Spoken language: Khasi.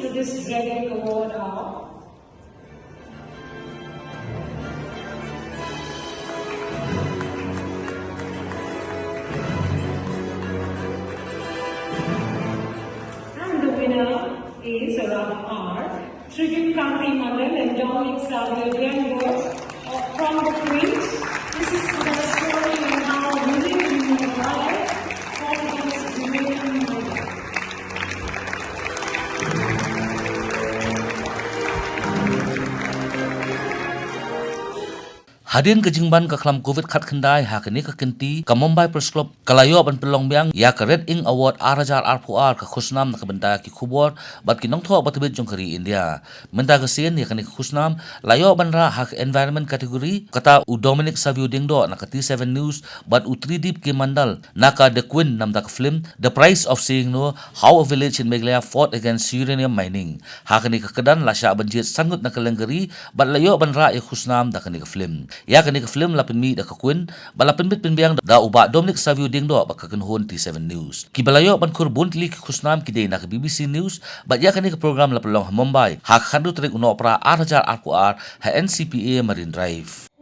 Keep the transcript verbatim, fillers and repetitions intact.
So this Red Ink Award are And the winner is, or rather are, Trigit Kanti Mandal and Dominic Savio Diango from the Queens. This is for their story on how women in Meghalaya fought against Jamaican murder. Hadien ka jingban ka khlam Covid khatkhyndai ha kane ka kynti, ka Mumbai Press Club ka la ïoh ban pynlong biang ïa ka Red Ink Award ar hajar arphew ar, ka khusnam na ka bynta ki khubor bad ki nongthoh ba tbit jong ka ri India. Mynta ka sien ïa kane ka khusnam la ïoh ban rah ha ka Environment category, kata u Dominic Savio Diengdoh na ka T seven News bad u Tridip K Mandal na ka The Queen namar ka film The Price of Saying No: How a Village in Meghalaya Fought Against Uranium Mining. Ha kane ka kyrdan la shah ban jied san ngut na kylleng ka ri bad la ïoh ban rah ïa ka khusnam da kane ka film. Ïa kane ka film la pynmih da ka Queen bad la pynbit pynbiang da u Bah Dominic Savio Diengdoh bad ka kynhun T seven News. Kiba la ïoh ban khur bun tylli ki khusnam ki dei na ka B B C News bad ïa kane ka program la pynlong ha Mumbai ha ka khathynriew tarik u Nohprah ar hajar arphew ar ha N C P A Marine Drive.